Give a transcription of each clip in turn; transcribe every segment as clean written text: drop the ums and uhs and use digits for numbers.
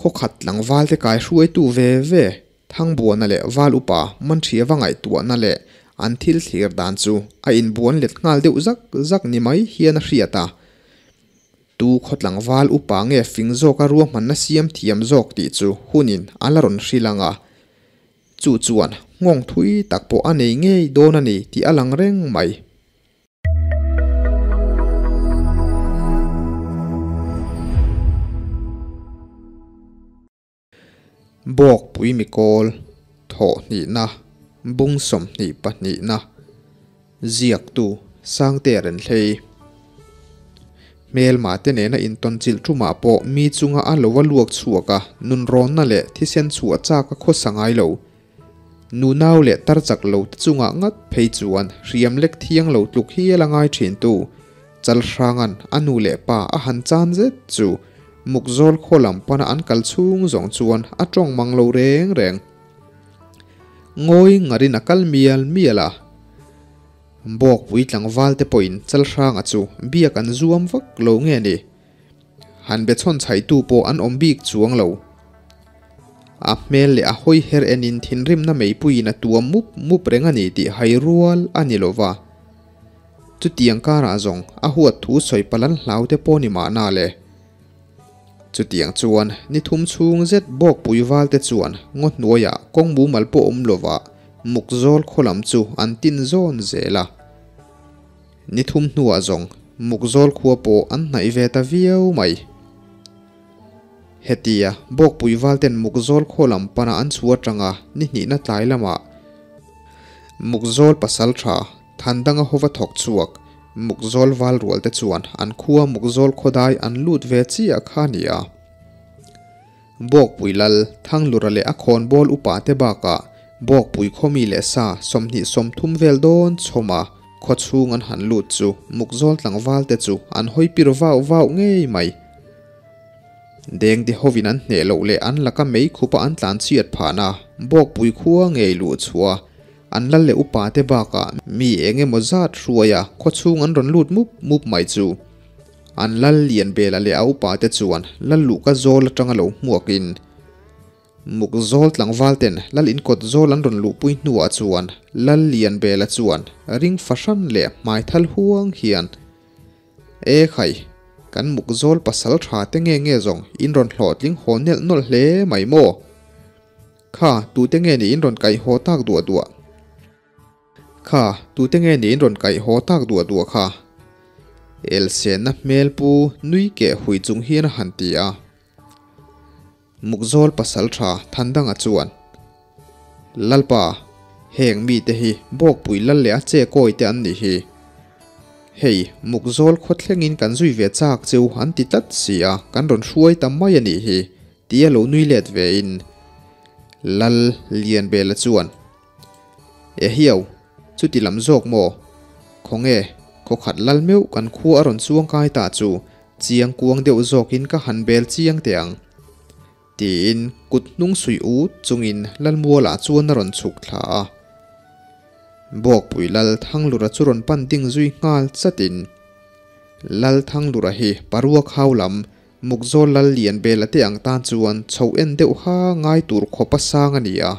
Khaw khat tlangval te kai hruaitu ve ve Thangbuana leh Val Upa Manṭhiava ngaihtuahna leh an thil thlir dan chu a inbuan let nghal deuh zak zak ni mai hian a hriat a. Tu khaw tlangval upa nge fing zawka ruahmanna siam thiam zawk tih chu hunin a la rawn hrilh ang a. Chu chuan nghawng thui tak pawh a nei ngei dawn a ni tih a lang reng mai. Bawkpui mikawl thawhhnihna bung 22na ziaktu Sangte Renhlei Hmelma te nena intawn chilh tumah pawh mi chunga a lo a luak chhuak a, nunrawnna leh thisen chhuah chak a khawsa ngai lo. Nunau leh tar chak lo te chungah ngat phei chuan hriam lek thiang lo tluk hial a ngai thin tu. Chalhranga'n a nu leh pa a han chan zet chu Mukzawl khaw lam pana an kal chhung zawng chuan a tawng mang lo reng reng. Ngawi ngarin a kal mial mial a. Bawkpui tlangval te pawhin Chalhranga chu biak an zuam vak lo nge ni? Han be chhawn chhaitu pawh an awm bik chuang lo. A hmel leh a hawi her enin thinrimna meipuiin a tuam mup mup reng a ni tih hai rual a ni lo va. Chutiang karah zawng a huat thu sawi palh an hlau te pawh ni mahna le. Chutiang chuan ni thum chhung zet bawkpui val te chuan ngaw hnuaiah kawng mumal pawh awm lovah muk zawl khaw lam chu an tin zawn zel a. Ni thum hnuah zawng muk zawl khua pawh an hnaih ve ta viau mai. Hetia bawkpui val ten muk zawl khaw lam pana an chhu atanga ni hnihna tlai lamah muk zawl pasal tha Thandanga hova thawk chhuak Mukzawl val rual te chuan an khua Mukzawl khawdai an lut ve chiah kha a ni a. Bawkpui lal Thanglura leh a khawnbawl upa te bakah Bawkpui khawmi leh sa 20 30 vel dawn chhawma khaw chhung an han lut chu Mukzawl tlangval te chu an hawi pir vau vau ngei mai. Dengte hovin an hneh loh leh an laka mei khupa an tlan chhiat phahna Bawkpui khua ngei luh chhuah An lal leh upa te bakah mi eng emaw zat hruaia khawchhung an rawn lut mup mup mai chu. An lal lian bela leh a upa te chuan lal luhka zawl atanga lo hmuakin muk zawl tlangval ten lal inkawt zawl an rawn luhpui hnuah chuan lal lian bela chuan ring fahran leh hmai thal huang hian E khai, kan muk zawl pasal tha te nge nge zawng in rawn hlawhtling haw nelh nawlh hle mai maw? Kha, tute nge niin rawn kaih haw tak duah duah? Kha, tute nge niin rawn kaih haw tak duah duah kha? Elsenna hmel pu nui keh hui chung hian a han ti a. Mukzawl pasal tha Thandanga chuan, Lalpa, heng mite hi Bawkpui lal leh a che kawi te an nih hi. Hei, Mukzawl khawthlengin kan zui ve chak cheu an ti tlat si a, kan rawn hruai ta mai a nih hi. Tia lo nui let ve in Lal Lianbela chuan, Ehiau, chuti lam zawk maw? Khawnge, khawkhat lal meuh kan khua a rawn chuang kai ta chu chiang kuang deuh zawkin ka han bel chiang teh ang. Tiin kut hnung suih ut chungin Lalmualah chuan a rawn chhuk thla a. Bawkpui Lal Thanglura chu rawn pan ding zui nghal chatin Lal Thanglura hi paruak hau lam Mukzawl lal lian bela te ang tan chuan chho en deuh ha ngai tur khawpa sang a ni a.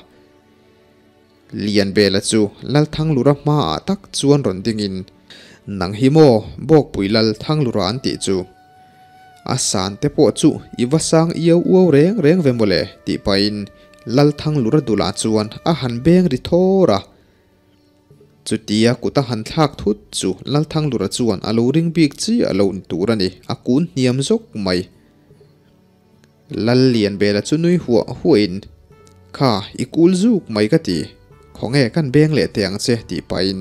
Lian bela chu Lal Thanglura hmaah tak chuan rawn dingin, Nang hi maw Bawkpui Lal Thanglura an tih chu? A san te pawh chu i va sang iau uau reng reng ve mawle tih pahin Lal Thanglura dulah chuan a han beng ri thawr a. Chutia kut a han thlak thut chu Lalthanglura chuan a lo ring bik chiah lo ni tur a ni, a kun hniam zawk mai. Lallianbela chu nui huah huahin, Kha, i kul zuk mai ka ti, khawnge kan beng leh teh ang che tih pahin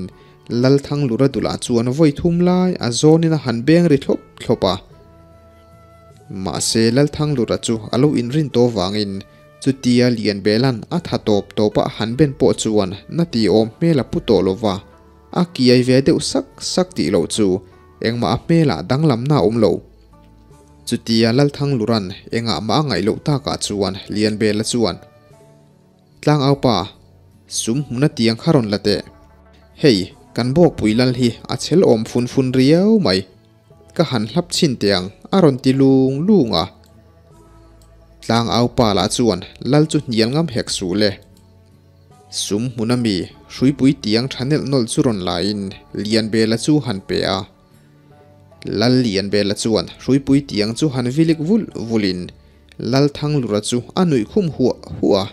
Lalthanglura dulah chuan vawi thum lai a zawnin a han beng ri thlawp thlawp a. Mahse Lalthanglura chu a lo inrin tawh vangin Chutia Lianbelan a tha tawp tawp a han ben pawh chuan na ti awm hmel a pu tawh lo va, a kiai ve deuh sak sak tih loh chu engmah a hmelah danglamna a awm lo. Chutia Lalthangluran engah mah a ngaih loh takah chuan Lianbela chuan, Tlangaupa, sum hmuna tiang kha rawn la teh. Hei, kan bawkpui lal hi a chhel awm fun fun riau mai. Ka han hlap chhin teh ang, a rawn ti lung lung a. Tlang au pa lah chuan lal chu hnial ngam hek suh le. Sum hmun ami hruipui tiang tha nelh nawlh chu rawn laiin Lianbela chu han pe a. Lal Lianbela chuan hruipui tiang chu han vilik vulh vulhin Lal Thanglura chu a nuih khum huah huah a.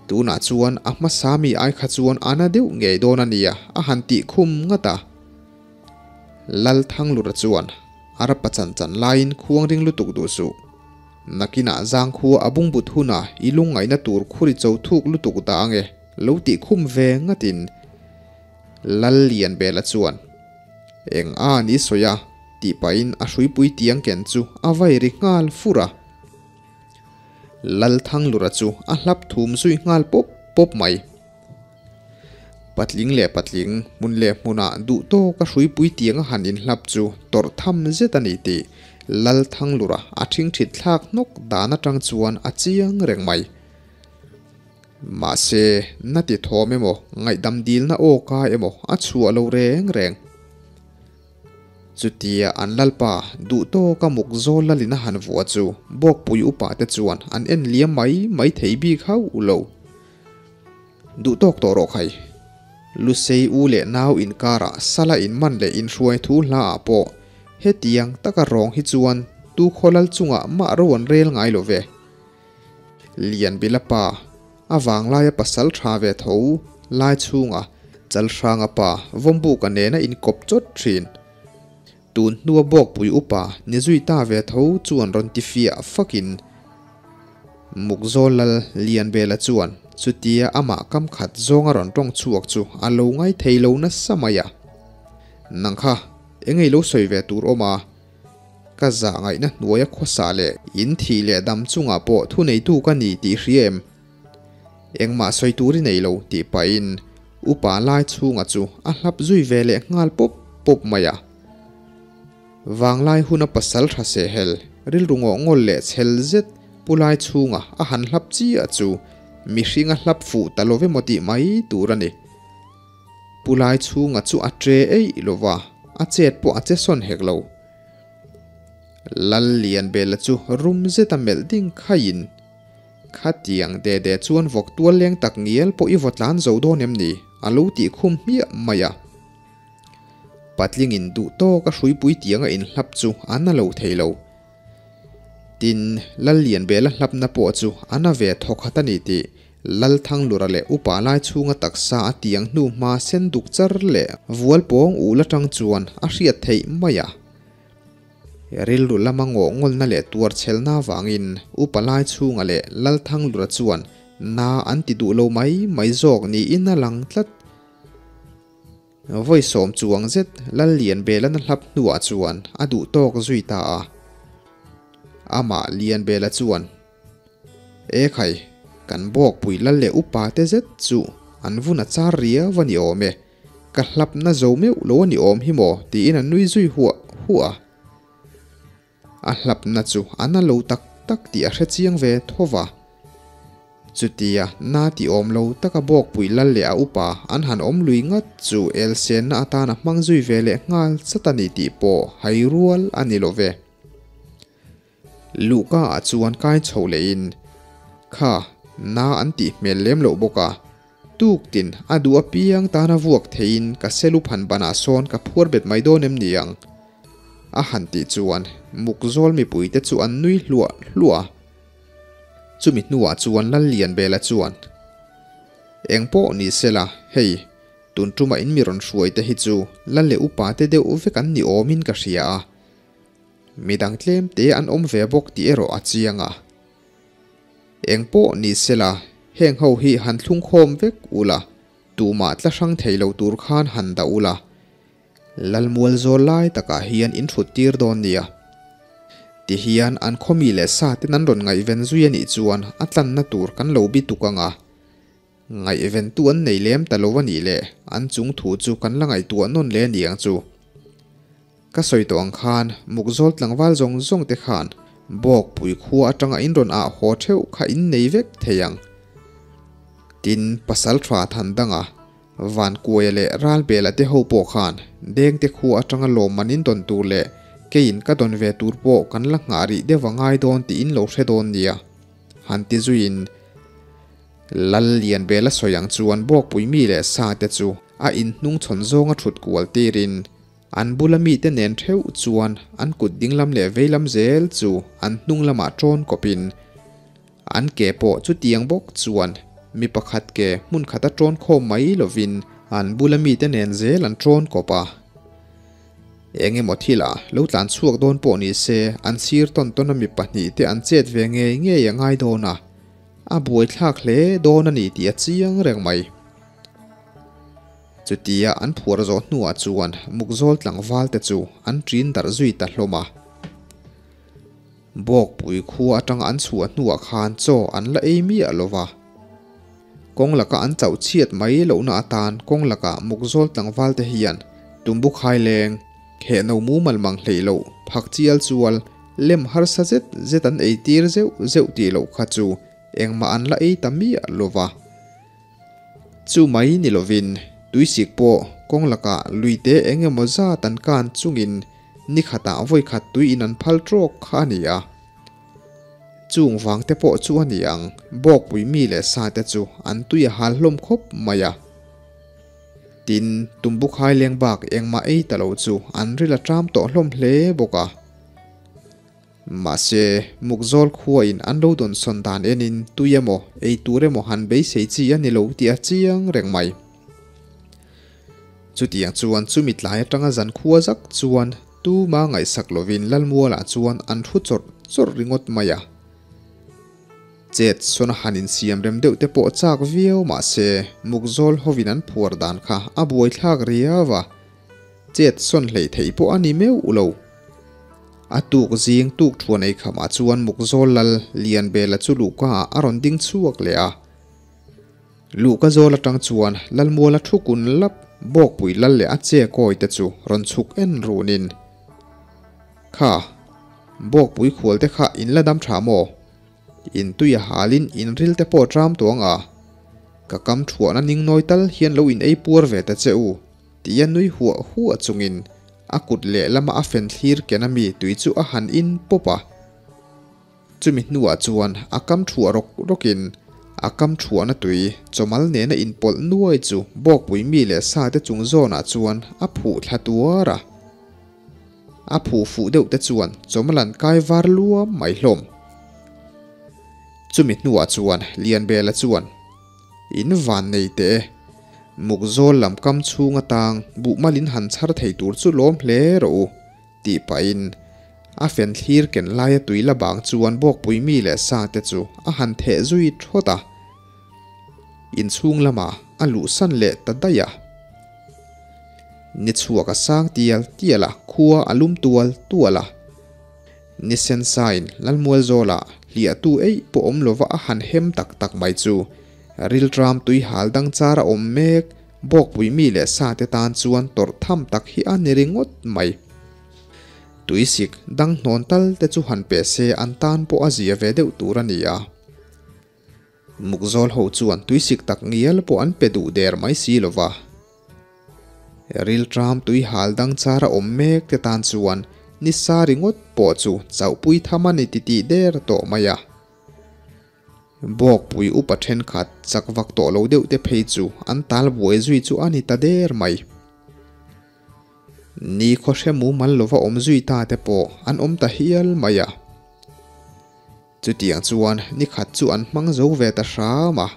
Tunah chuan a hmasa mi ai kha chuan a na deuh ngei dawn a nia a han tih khum ngat a. Lal Thanglura chuan a rapa chan chan laiin khuang ring lutuk duh suh. Nakinah zangkhua a bungbut hunah i lungngaihna tur khuri cho thuk lutuk dah ange lo tih khum ve ngatin Lal Lianbela chuan Eng a ni sawi a tih pahin a hruipui tiang ken chu a vai ri nghal fur a. Lal Thanglura chu a hlap thum zui nghal pawp pawp mai. Patling leh patling, hmun leh hmunah duh tawka hruipui tianga han inhlap chu tawrh tham zet a ni tih Lal Thanglura a thingthit thlak hnawk dan atang chuan a chiang reng mai. Mahse, na ti thawm emaw, ngaihdam dilna aw ka emaw a chhuah lo reng reng. Chutia an lalpa duh tawka muk zawl lalin a han vuah chu Bawkpui upa te chuan an en liam mai mai thei bik hauh lo. Duh tawk tawh rawh khai. Lusei u leh nau inkarah sala inman leh inhruai thu hla ah pawh hetiang taka rawng hi chuan tu khawlal chungah mah ro an rel ngai lo ve. Lianbila pa, a vanglaia pasal tha ve tho lai chhunga Chalhranga pa Vawmbuka nena inkawp chawt thin. Tun hnua Bawkpui upa ni zui ta ve tho chuan rawn ti fiah fakin Mukzawl Lal Lianbela chuan chutia amah kam khat zawnga rawn tawng chhuak chu a lo ngai thei lo nasa mai a. Nang kha engei lo sawi ve tur awm a, ka zah ngaihna hnuaia khawsa leh in thih leh dam chungah pawh thuneitu ka ni tih hria em? Engmah sawi tur i nei lo tih pahin upa lai chhunga chu a hlap zui ve leh nghal pawp pawp mai a. Vanglai huna pasal tha sehhel, rilru ngawh ngawl leh chhel zet pu lai chhunga a han hlap chiah chu mihring a hlap fuh ta lo emaw tih mai tur a ni. Pu lai chhunga chu a tre eih lo va, a chet pawh a che sawn hek lo. Lal Lianbela chu rum zeta melh ding khaiin, Khatiang de de chuan vawk tual leng tak ngial pawh i vaw tlan zo dawn em ni? a lo tih khum hmiah mai a. Patlingin duh tawk a hruipui tiang a inhlap chu a na lo thei lo. Tin, Lallianbela hlapna pawh chu a na ve thawk hat a ni tih Lalthanglura leh upa lai chhunga taksa a tiang hnu hma sen duk char leh vual pawng ul atang chuan a hriat theih mai a. Rilru lama ngawh ngawlna leh tuar chhelna avangin upa lai chhunga leh Lalthanglura chuan na an ti duh lo mai mai zawk niin a lang tlat. Vawi sawm chuang zet Lallianbela-na hlap hnuah chuan a duh tawk zui ta a. Amah Lianbela chuan, E khai, kan bawkpui lal leh upa te zet chu an vun a char riau a ni awm e, ka hlapna zo meuh lo a ni awm hi maw tiin a nui zui huah huah a. A hlapna chu a na lo tak tak tih a hre chiang ve tho va. Chutia na ti awm lo taka Bawkpui lal leh a upa an han awm lui ngat chu elsenna atan a hmang zui ve leh nghal chat a ni tih pawh hai rual a ni lo ve. Luhka ah chuan kai chho lehin, Kha, na an tih hmel lem loh bawk a, tuk tin a duh apiang tana vuak theiin ka selu phan banah sawn ka phuar bet mai dawn em ni ang? A han tih chuan muk zawl mipuite chu an nui hluah hluah a. Chumi hnuah chuan Lallianbela chuan, Eng pawh ni sela, hei, tun tuma in mi rawn hruai te hi chu lal leh upa te deuh vek an ni awmin ka hria a. Midang tlem te an awm ve bawk tih erawh a chiang a. Eng pawh ni sela, heng ho hi han thlungkhawm vek ula, tumah tla hrang thei lo tur khan han dah ula, Lalmual zawl lai takah hian in thut tir dawn nia. Tihian an khawmi leh sa ten an rawn ngaihven zui a nih chuan a tlanna tur kan lo bi tuk ang a. Ngaihventu an nei lem ta lo a nih leh an chung thu chu kan la ngaihtuah nawn leh a ni ang chu. Ka sawi tawh ang khan mukzawl tlangval zawng zawng te khan Bawkpui khua atanga in rawn ah haw theuh kha in nei vek thei ang. Tin, pasal tha than danga Vankuaia leh Ralbela te ho pawh khan Dengte khua atanga lawmman in dawn tur leh Keiin ka dawn ve tur pawh kan la nghah rih deuh a ngai dawn tih in lo hre dawn nia, han ti zuiin Lal Lianbela sawi ang chuan Bawkpui mi leh sa te chu a inhnung chhawn zawnga thut kual tirin an bula mite nen theuh chuan an kut dinglam leh veilam zel chu an hnung lamah tawn kawpin an ke pawh chutiang bawk chuan mi pakhat ke hmun khata tawn khawm mai lovin an bula mite nen zel an tawn kawp a. Eng emaw thila lo tlan chhuak dawn pawh ni se an sir tawn tawn a mi pahnihte an chet ve ngei ngei a ngai dawn a, a buaithlak hle dawn a ni tih a chiang reng mai. Chutia an phuar zawh hnuah chuan Mukzawl tlangval te chu an ṭin darh zui ta hlawm a. Bawkpui khua atanga an chhuah hnuah khan chaw an la ei miah lo va. Kawng laka an chauh chhiat mai lohna atan kawng lakah Mukzawl tlangval te hian tumbu khaileng, khehno mumal mang hleih loh, phak chial chual, lem harsa zet zet an ei tir zeuh zeuh tih loh kha chu engmah an la ei ta miah lo va. Chu mai ni lovin tuisik pawh kawng lakah luite eng emaw zat an kan chungin ni khatah vawi khat tui in an phal trawk kha a ni a. Chung vang te pawh chu a ni ang, Bawkpui mi leh sa te chu an tui a hal hlawm khawp mai a. Tin, Tumbukhai leng bak engmah ei ta lo chu an ril a ṭam tawh hlawm hle bawk a. Mahse, Mukzawl khuain an lo dawnsawn dan enin tui emaw, ei tur emaw han beisei chi a ni lo tih a chiang reng mai. Chutiang chuan chumi tlai atanga zan khua zak chuan tuma ngaihsak lovin Lalmualah chuan an thu chawrh chawrh ringawt mai a. Chet sawn a han insiam rem deuh te pawh chak viau mahse, Mukzawl hovin an phuar dan kha a buaithlak riau a, chet sawn hleih theih pawh a ni meuh lo. A tuk zing tuk thuan ei khamah chuan Mukzawl lal Lianbela chu luhka ah a rawn ding chhuak leh a. Luhka zawl atang chuan Lalmuala thu kun lap Bawkpui lal leh a che kawi te chu rawn chhuk en runin, Kha, Bawkpui khual te kha in la dam tha maw? In tui a halin in ril te pawh tram tuang a, ka kam thuahna ning nawi tal hian lo in ei puar ve ta che u. Tia nui huah huah chungin a kut lehlama a fen thlir ken a mi tui chu a han in pawp a. Chumi hnuah chuan a kam thuah rawk rawkin a kam thuahna tui chawmal nena inpawlh nuai chu Bawkpui mi leh sa te chung zawnah chuan a phuh thla tuar a. A phuh fuh deuh te chuan chawmal an kai var luam mai hlawm. Chumi hnuah chuan Lianbela chuan, In van nei teh e. Mukzawl lam kam chhung atang buhmalin han chhar thei tur chu lawm hle rawh u, tih pahin a fen thlir ken laia tui la bang chuan Bawkpui mi leh sa te chu a han theh zui thawt a. Inchhung lamah a luhsan leh ta daih a. Ni chhuak a sang tial tial a, khua a lum tual tual a. Ni sen sain Lalmualzawlah hliahtu eih pawh awm lova a han hem tak tak mai chu Rilṭam tui hal dang char a awm mek, Bawkpui mi leh sa te tan chuan tawrh tham tak hi a ni ringawt mai. Tuisik dang hnawn tal te chu han pe se an tan pawh a zia ve deuh tur a ni a. Mukzawl ho chuan tuisik tak ngial pawh an pe duh der mai si lo va. Rilṭam tui hal dang char a awm mek te tan chuan ni sa ringawt pawh chu chauhpui tham a ni titih der tawh mai a. Bawkpui upa thenkhat chak vak tawh lo deuh te phei chu an tal buai zui chu a ni ta der mai. Ni khaw hre mumal lova awm zui ta te pawh an awm ta hial mai a. Chutiang chuan ni khat chu an hmang zo ve ta hram a.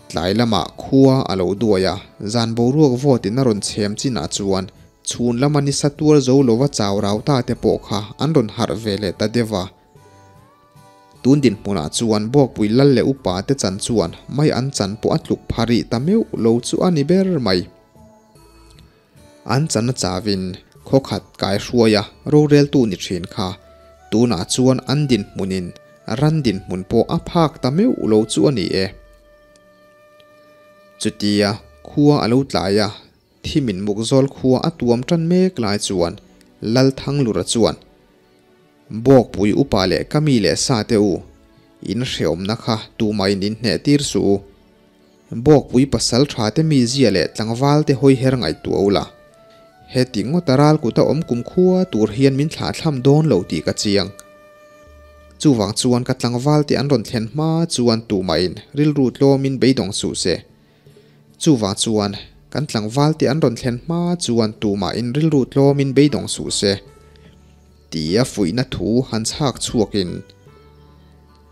Tlai lamah khua a lo duai a, zan boruak vawt in a rawn chhem chinah chuan chhun lama nisa tuar zo lova chau rau ta te pawh kha an rawn harh ve leh ta deuh a. Tun dinhmunah chuan Bawkpui lal leh upa te chan chuan mai an chan pawh a tluk pha rih ta meuh lo chu a ni ber mai. An chan a chavin khawkhat kai hruaia roreltu ni thin kha tunah chuan an dinhmunin ran dinhmun pawh a phak ta meuh lo chu a ni e. Chutia khua a lo tlai a, Thimin Mukzawl khua a tuam tan mek lai chuan Lalthanglura chuan, Bawkpui upa leh ka mi leh sa te u, in hreawmna kha tumah in inhneh tir suh u. Bawkpui pasal tha te mizia leh tlangval te hawi her ngaihtuah u la. Heti ngawta ral kuta awm kumkhua tur hian min thlahthlam dawn lo tih ka chiang. Chuvang chuan ka tlangval te an rawn thlen hma chuan tumahin rilru tlawmin beidawng suh se. Chuvang chuan kan tlangval te an rawn thlen hma chuan tumahin rilru tlawmin beidawng suh se. Tia fuihna thu han chhak chhuakin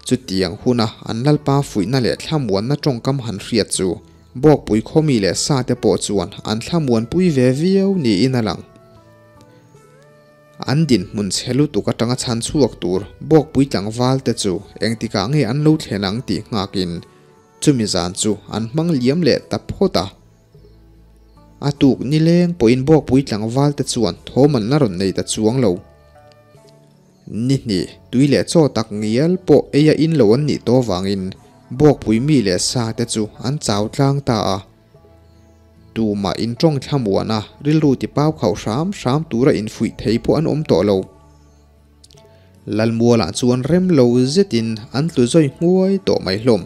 chutiang huna an lalpa fuihna leh thlamuanna tawngkam han hriat chu Bawkpui khawmi leh sa te pawh chuan an thlamuanpui ve viau niin a lang. An dinhmun chhe lutuk atanga chhan chhuak tur Bawkpui tlangval te chu engtikah nge an lo thlen ang tih nghakin chumi zan chu an hmang liam leh ta phawt a. A tuk nileng pawhin Bawkpui tlangval te chuan thawm an la rawn nei ta chuang lo. Ni hnih, tui leh chaw tak ngial pawh ei a in lo an nih tawh vangin Bawkpui mi leh sa te chu an chau tlang ta a. Tumah intawng thlamuan a, rilru ti pau khauh hram hram tura infuih thei pawh an awm tawh lo. Lalmualah chuan rem lo zetin an tlu zawi hmuai tawh mai hlawm.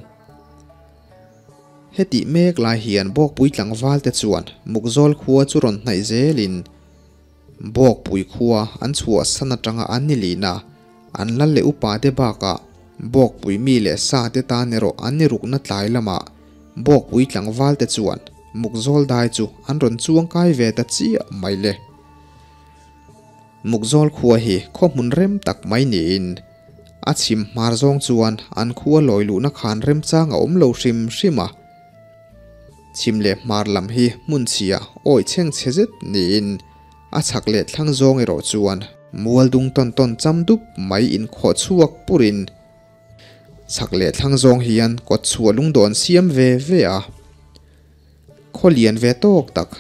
Hetih mek lai hian Bawkpui tlangval te chuan Mukzawl khua chu rawn hnaih zelin Bawkpui khua an chhuahsan atanga an ni lihna an lal leh upa te bakah Bawkpui mi leh sa te tan erawh an ni rukna tlai lamah Bawkpui tlangval te chuan Mukzawl dai chu an rawn chuang kai ve ta chiah mai le. Mukzawl khua hi khaw hmun rem tak mai niin a chhim hmar zawng chuan an khua lawi luhna khan remchang a awm lo hrim hrim a. Chhim leh hmar lam hi hmun chhia awi chheng chhe zet niin a chhak leh thlang zawng erawh chuan mual dung tawn tawn cham dup mai inkhawh chhuak purin chhak leh thlang zawng hian kawt chhuah lungdawn siam ve ve a. Khaw lian ve tawk tak,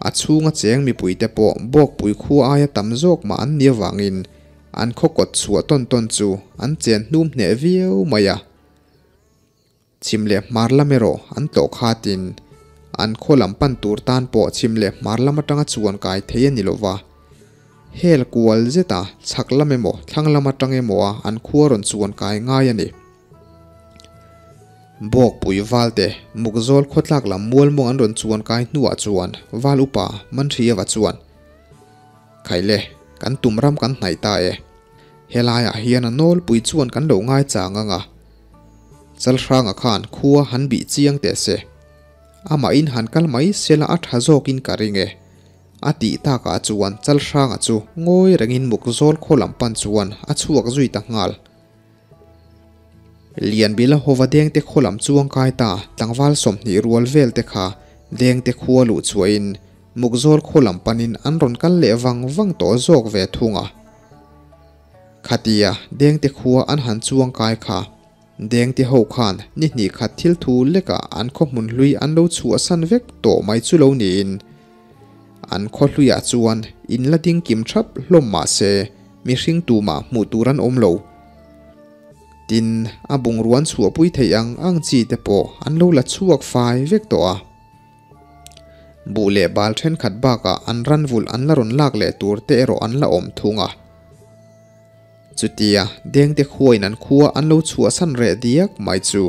a chhunga cheng mipuite pawh Bawkpui khua aia tam zawk mah an nih avangin an khaw kawt chhuah tawn tawn chu an chen hnum hneh viau mai a. Chhim leh hmar lam erawh an tlawh khatin an khaw lam pan tur tan pawh chhim leh hmar lam atanga chuan kai thei a ni lo va. Hel kual zeta chhak lam emaw thlang lam atang emaw a an khua rawn chuan kai ngai a ni. Bawkpui Valte Mukzawl khawtlak lam mualmawng an rawn chuan kai hnuah chuan Val upa Manhriava chuan, Khaile, kan tum ram kan hnaih ta e. Helaiah hian a nawlpui chuan kan lo ngaichang ang a. Chalhranga khan khua han bih chiang teh se. Amahin han kal mai sela a tha zawkin ka ring e. A tih takah chuan Chalhranga chu ngawi rengin Mukzawl khaw lam pan chuan a chhuak zui ta nghal. Lianbila hova dengte khaw lam chuang kai ta tlangval 20 rual vel te kha dengte khua luh chhuahin Mukzawl khaw lam panin an rawn kal leh vang vang tawh zawk ve thung a. Khatia dengte khua an han chuang kai kha dengte ho khan ni hnih khat thil thu lekah an khaw hmun hlui an lo chhuahsan vek tawh mai chu lo niin an khaw hluiah chuan in la ding kim thap hlawm mah se mihring tumah hmuh tur an awm lo. Tin, a bungruan chhuahpui theih ang ang chi te pawh an lo la chhuak fai vek tawh a. Buh leh bal thenkhat bakah an ran vulh an la rawn lak leh tur te erawh an la awm thung a. Chutia dengte khuain an khua an lo chhuahsan reh diak mai chu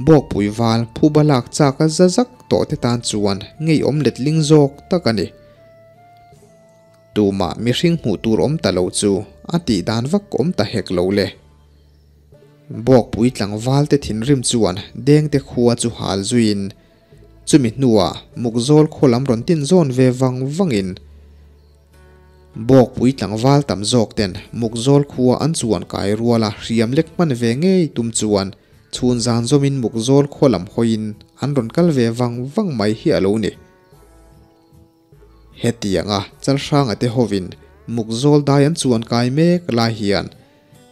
Bawkpui val phuba lak chak a za zak tawh te tan chuan ngeiawm letling zawk tak a ni. Tumah mihring hmuh tur awm ta lo chu a tih dan vak awm ta hek lo le. Bawkpui tlangval te thinrim chuan dengte khua chu hal zuiin chumi hnuah Mukzawl khaw lam rawn tin zawn ve vang vangin Bawkpui tlangval tam zawk ten Mukzawl khua an chuan kai ruala hriam lek hman ve ngei tum chuan chhun zan zawmin Mukzawl khaw lam hawiin an rawn kal ve vang vang mai hi a lo ni. Hetianga Chalhranga te hovin Mukzawl dai an chuan kai mek lai hian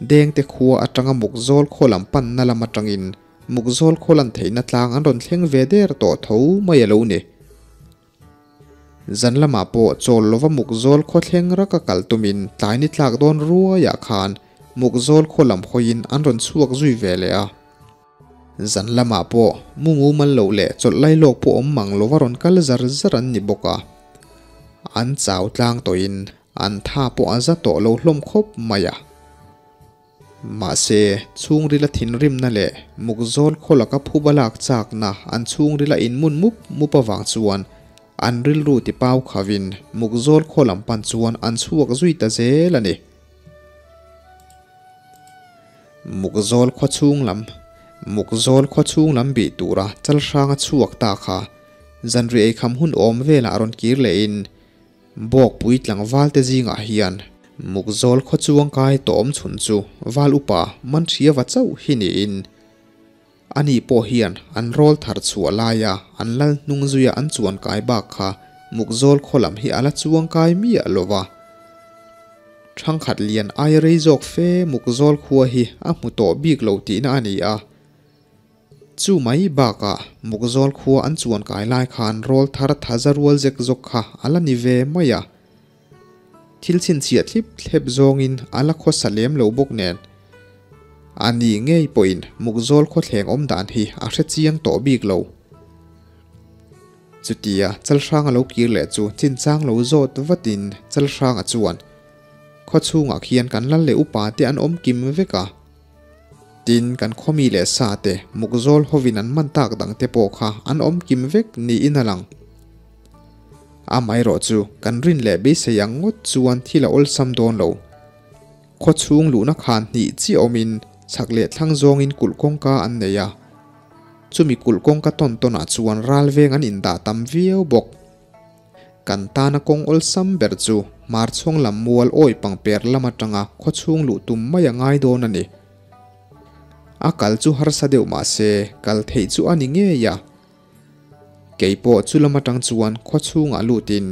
Dengte khua atanga Mukzawl khaw lam panna lam atangin Mukzawl khaw lan theihna tlang an rawn thleng ve der tawh tho mai a lo ni. Zan lamah pawh chawl lova Mukzawl khaw thleng raka kal tumin tlai ni tlak dawn ruaiah khan Mukzawl khaw lam hawiin an rawn chhuak zui ve leh a. Zan lamah pawh mu mumal loh leh chawlh lai lawk pawh awm mang lova rawn kal zar zar an ni bawk a. An chau tlang tawhin an tha pawh a za tawh lo hlawm khawp mai a. Mahse, chhungrila thinrimna leh mukzawl khaw laka phuba lak chakna an chhungrila inmun mup mup avang chuan. An rilru ti pau khavin Mukzawl khaw lam pan chuan an chhuak zui ta zel a ni. Mukzawl khaw chhung lam Mukzawl khaw chhung lam bih tura Chalhranga chhuak ta kha zanriah eikham hun awm velah rawn kir lehin Bawkpui tlangval te zingah hian Mukzawl khaw chuang kai tawm chhun chu Val upa Manhriava chauh hi niin Ani pawh hian an rawl thar chhuah laia an lal hnung zuia an chuan kai bak kha Mukzawl khaw lam hi a la chuang kai miah lo va. Thangkhat lian aia rei zawk fe Mukzawl khua hi a hmu tawh bik lo tihna a ni a. Chu mai bakah Mukzawl khua an chuan kai lai khan rawl thar thaza rual zek zawk kha a la ni ve mai a. Thil chhinchhiah thlip thlep zawngin a la khawsa lem lo bawk nen. A ni ngei pawhin Mukzawl khawthleng awm dan hi a hre chiang tawh bik lo. Chutia Chalhranga lo kir leh chu chinchang lo zawt vatin Chalhranga chuan, Khawchhungah khian kan lal leh upa te an awm kim vek a. Tin, kan khawmi leh sa te Mukzawl hovin an man tak dang te pawh kha an awm kim vek niin a lang. Amaherawh chu kan rin leh beisei ang ngawt chuan thil a awlsam dawn lo. Khaw chhung luhna khan hnih chiah awmin chhak leh thlang zawngin kulh kawngka an nei a. Chumi kulh kawngka tawn tawnah chuan ral veng an indah tam viau bawk. Kan tana kawng awlsam ber chu hmarchhawng lam mual awi pangper lam atanga khaw chhung luh tum mai a ngai dawn a ni. A kal chu harsa deuh mah se kal theih chu a ni ngei a. Kei pawh chu lam atang chuan khaw chhungah lutin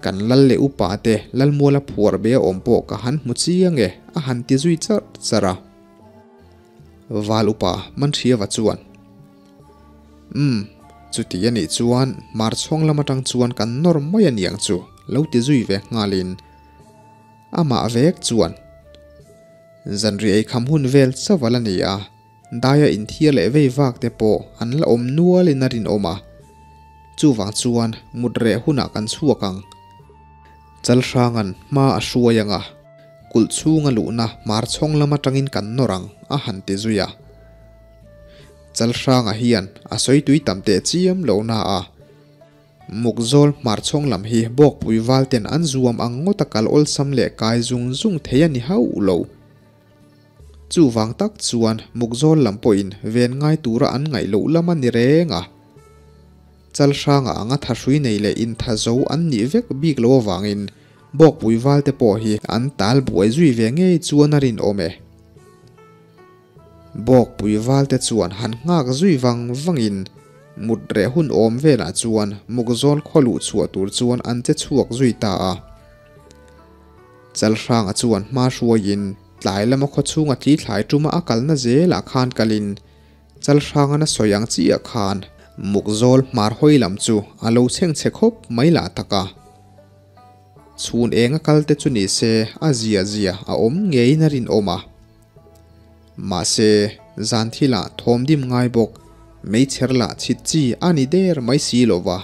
kan lal leh upa te Lalmuala phuar be a awm pawh ka han hmu chiang e a han ti zui charh charh a. Val upa Manhriava chuan, Umm, chuti a nih chuan Marchhawng lam atang chuan kan nawr mai a niang chu lo ti zui ve nghalin amah vek chuan zanriah eikham hun vel chauh a la ni a. Daia inthiar leh vei vak te pawh an la awm nualin a rinawm a, chuvang chuan mut reh hunah kan chhuak ang. Chalhranga'n hma a hruai ang a, kulh chhunga luhna hmarchhawng lam atangin kan nawr ang a han ti zui a. Chalhranga hian a sawi tui tam teh chiam lo na a, Mukzawl hmarchhawng lam hi Bawkpui valten an zuam ang ngawta kal awlsam leh kai zung zung thei a ni hauh lo. Chuvang tak chuan Mukzawl lam pawhin ven ngai tura an ngaih loh lam a ni reng a. Chalhranga anga thahrui nei leh intha zo an nih vek bik lo avangin Bawkpui valte pawh hi an tal buai zui ve ngei chuan a rinawm e. Bawkpui valte chuan han nghak zui vang vangin mut reh hun awm velah chuan Mukzawl khaw luh chhuah tur chuan an che chhuak zui ta a. Chalhranga chuan hma hruaiin tlai lama khaw chhunga tli thlai tuma a kalna zelah khan kalin Chalhranga na sawi ang chiah khan Mukzawl hmar hawi lam chu a lo chheng chhe khawp mai lah tak a. Chhun enga kal te chu ni se a zia zia a awm ngeiin a rinawm a. Mahse, zan thilah thawm dim ngai bawk meichher lah chhit chi a ni der mai si lo va.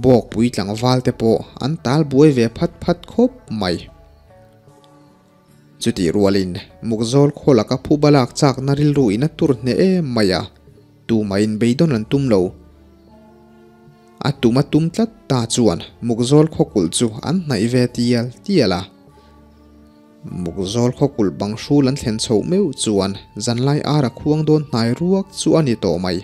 Bawkpui tlangval te pawh an tal buai ve phat phat khawp mai. Chutih rualin Mukzawl khaw laka phuba lak chakna rilru in a tur hneh em mai a, tumahin beidawn an tum lo. A tum a tum tlat ta chuan Mukzawl khaw kulh chu an hnaih ve tial tial a. Mukzawl khaw kulh bang hrul an thlen chhoh meuh chuan zanlai ara khuang dawn hnai ruak chu a ni tawh mai.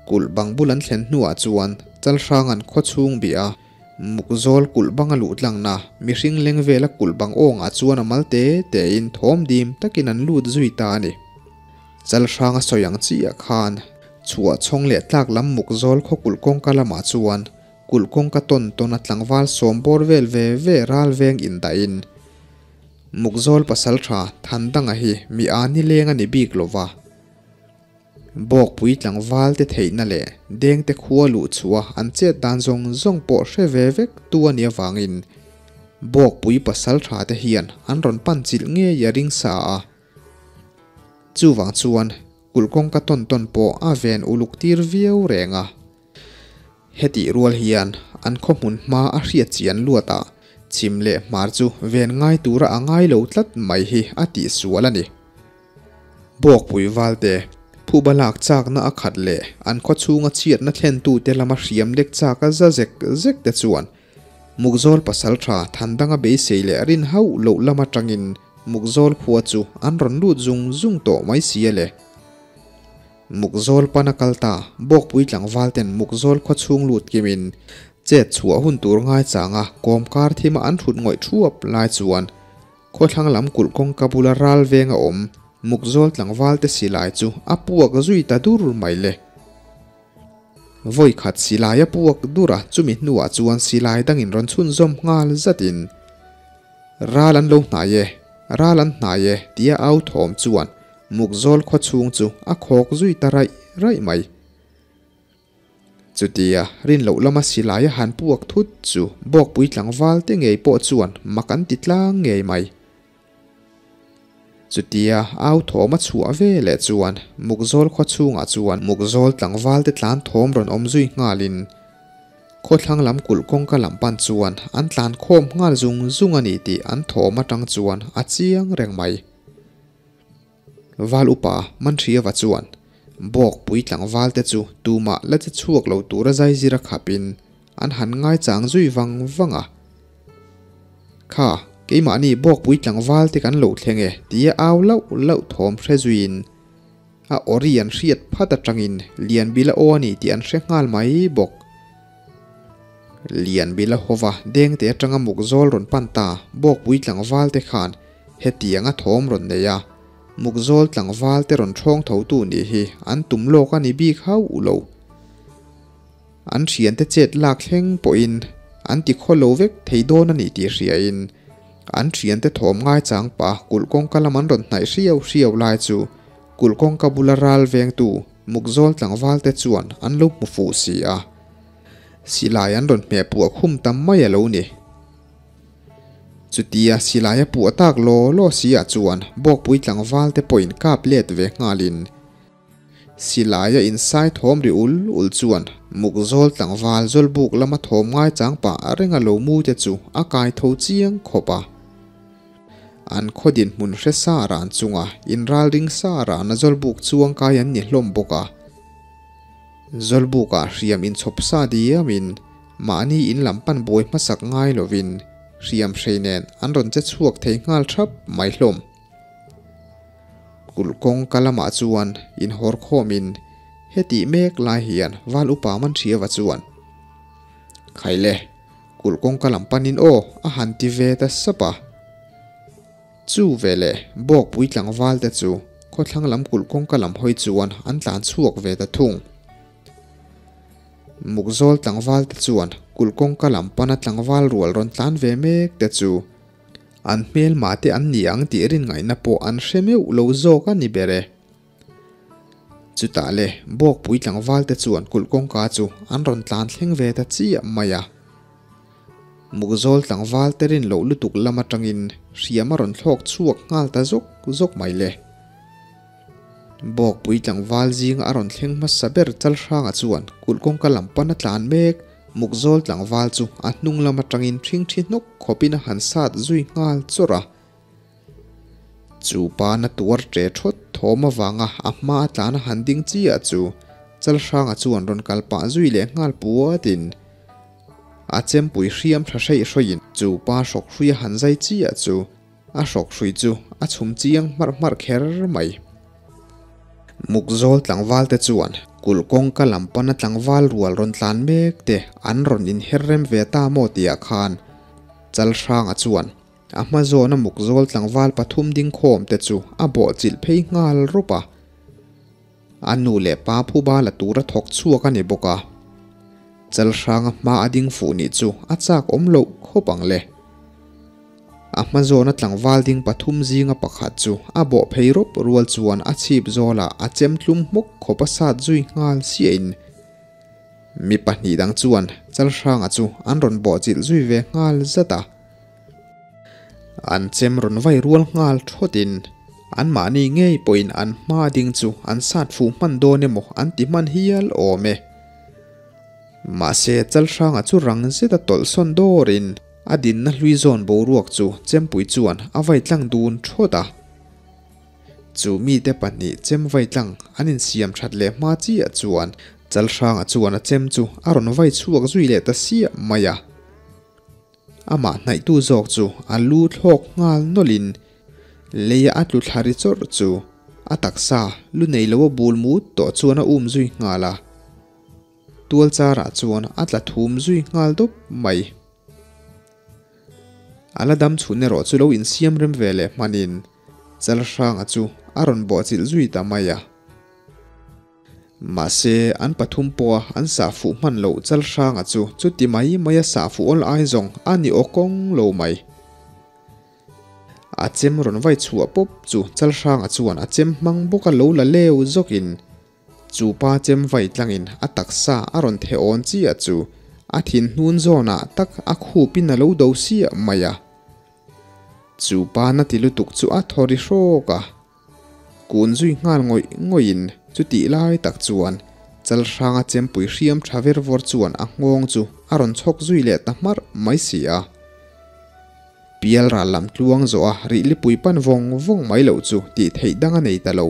Kulh bang bul an thlen hnuah chuan Chalhranga'n khaw chhung bih a, Mukzawl kulh bang a luh tlangna mihring leng vela kulh bang awngah chuan a mal te tein thawm dim takin an lut zui ta a ni. Chalhranga sawi ang chiah khan chhuah chhawng leh tlak lam Mukzawl khaw kulh kawngka lamah chuan kulh kawngka tawn tawn a tlangval sawm bawr vel ve ve ral veng indahin Mukzawl pasaltha Thandanga hi mi a nileng a ni bik lova. Bawkpui tlangval te theihna leh dengte khua luh chhuah an chet dan zawng zawng pawh hre ve vek tu a nih avangin Bawkpui pasal tha te hian an rawn pan chilh ngei a ring sa a. Chuvang chuan kulh kawngka tawn tawn pawh a ven uluk tir viau reng a. Hetih rual hian an khaw hmun hma a hriat chian luatah chhim leh hmar chu ven ngai tura a ngai lo tlat mai hi a tihsual a ni. Bawkpui valte Phuba lak chakna a khat leh an khaw chhunga chhiatna thlentute lama hriam lek chak a za zek zek te chuan Mukzawl pasaltha Thandanga beisei leh rin hauh loh lam atangin Mukzawl khua chu an rawn lut zung zung tawh mai si a le. Mukzawl pana kal ta Bawkpui tlangval ten Mukzawl khaw chhung lut kimin chet chhuah hun tur ngaichanga kawmkar thima an thut ngawih thuap lai chuan Khawthlang lam kulh kawngka bula ral veng a awm Mukzawl tlangval te silai chu a puak zui ta dur mai le. Vawi khat silai a puak dur a, chumi hnuah chuan silai dangin rawn chhunzawm nghal zatin, Ral an lo hnai e, ral an hnai e tia au thawm chuan Mukzawl khaw chhung chu a khawk zui ta raih raih mai. Chutia rin loh lama silai a han puak thut chu Bawkpui tlangval te ngei pawh chuan mak an ti tlang ngei mai. Chutia au thawm a chhuah ve leh chuan Mukzawl khaw chhungah chuan Mukzawl tlangval te tlan thawm rawn awm zui nghalin khawthlang lam kulh kawngka lam pan chuan an tlan khawm nghal zung zung a ni tih an thawm atang chuan a chiang reng mai. Val upa Manhriava chuan Bawkpui tlangval te chu tumah la che chhuak lo tura zaizir a khapin an han ngaichang zui vang vang a. Kha, keimahni Bawkpui tlangval te kan lo thleng e tia au lauh lauh thawm hre zuiin a awri an hriat phat atangin Lianbila aw a ni tih an hre nghal mai bawk. Lianbila hova dengte atanga muk zawl rawn pan ta Bawkpui tlangval te khan Hetianga thawm rawn nei a, Mukzawl tlangval te rawn ṭhawng tho tu nih hi an tum lawk a ni bik hauh lo. An thiante chet lak thleng pawhin an ti khaw lo vek thei dawn a ni tih hriain an thiante thawm ngaichang pah kulh kawngka lam an rawn hnaih hriau hriau lai chu kulh kawngka bula ral vengtu Mukzawl tlangval te chuan an lo hmu fuh si a, silai an rawn hmeh puah khum tam mai a lo ni. Chutia silai a puah tak law law si ah chuan Bawkpui tlangval te pawhin kap let ve nghalin silai a insai thawm ri ul ul chuan Mukzawl tlangval Zawlbuk lama thawm ngaichang pah reng a lo mu te chu a kai tho chiang khawp a. An khaw dinhmun hre sa ran chunga inralring sa rana Zawlbuk chuang kai an ni hlawm bawk a. Zawlbukah hriam inchhawp sa diamin Mahni in lam pan buai hmasak ngai lovin hriam hrei nen an rawn che chhuak thei nghal thap mai hlawm. Kulh kawngka lamah chuan inhawr khawmin hetih mek lai hian Val Upa Manhriava chuan, Khaile, kulh kawngka lam panin aw a han ti ve ta sap a. Chu veleh Bawkpui tlangval te chu khawthlang lam kulh kawngka lam hawi chuan an tlan chhuak ve ta thung. Mukzawl tlangval te chuan kulh kawngka lam pana tlangval rual rawn tlan ve mek te chu an hmelma te an ni ang tih rin ngaihna pawh an hre meuh lo zawk a ni ber e. Chutah le Bawkpui tlangval te chuan kulh kawngka chu an rawn tlan thleng ve ta chiah mai a. Mukzawl tlangval te rin loh lutuk lam atangin hriam a rawn thlawk chhuak nghal ta zawk zawk mai le. Bawkpui tlangval zinga a rawn thleng hmasa ber Chalhranga chuan kulh kawngka lam pan a tlan mek. Mukzawl tlangval chu a hnung lam atangin ṭhingṭhi hnawk khawpin a han sat zui nghal chawrh a. Chu pa na tuar ṭe ṭhawt thawm avanga a hma a tlan a han ding chiah chu Chalhranga chuan rawn kal pah zui leh nghal puatin a chempui hriam tha hreih hrawiin chu pa hrawk hrui a han zai chiah chu A hrawk hrui chu a chhum chiang hmarh hmarh kher mai. Mukzawl tlangval te chuan kulh kawngka lam pana tlangval rual rawn tlan mek te an rawn inher rem ve ta maw tihah khan Chalhranga chuan a hma zawna Mukzawl tlangval pathum ding khawm te chu a bawh chilh phei nghal rawp a. A nu leh pa phuba la tura thawk chhuak a ni bawk a. Chalhranga hma a ding fuh nih chu a chak awm loh khawp ang le. A hma zawna tlangval ding pathum zinga pakhat chu a bawh phei rawp rual chuan a chhip zawlah a chem tlum hmawk khawp a sat zui nghal siahin mi pahnih dang chuan Chalhranga chu an rawn bawh chilh zui ve nghal zat a. An chem rawn vai rual nghal thawtin anmahni ngei pawhin an hma ding chu an sat fuh hman dawn emaw an ti hman hial awm e. Mahse Chalhranga chu rang zeta tawlh sawn dawrin A dinna hlui zawn boruak chu Chempui chuan a vai tlang dun thawt a. Chu mite pahnih chem vai tlang an insiam that leh hma chiah chuan Chalhranga chuan a chem chu a rawn vai chhuak zui leh ta siah mai a. Amah hnaihtu zawk chu a lu thlawk nghal nawlhin leia a tlu thla ri chawrh chu a taksa lu nei lo a bul mut tawh chuan a um zui nghal a. Tual charah chuan a tla thum zui nghal dawp mai. A la dam chhun erawh chu lo insiam rem ve leh hmanin Chalhranga chu a rawn bawhchilh zui ta mai a. Mahse, an pathum pawha an sah fuh hman loh Chalhranga chu chuti mai maia sah fuh awl ai zawng a ni aw kawng lo mai. A chem rawn vai chhuah pawp chu Chalhranga chuan a chem hmang bawka lo la leu zawkin chu pa chem vai tlangin a taksa a rawn theh awn chiah chu a thin hnun zawnah tak a khupin a lo do siah mai a. Chu pa na ti lutuk chu a thaw ri hrawk a. Kun zui nghal ngawih ngawihin chutih lai tak chuan Chalhranga chempui hriam tha ver vawr chuan a nghawng chu a rawn chhawk zui leh ta hmarh mai si a. Pial ral lam tluang zawh a rihlipui pan vawng vawng mai loh chu tih theih dang a nei ta lo.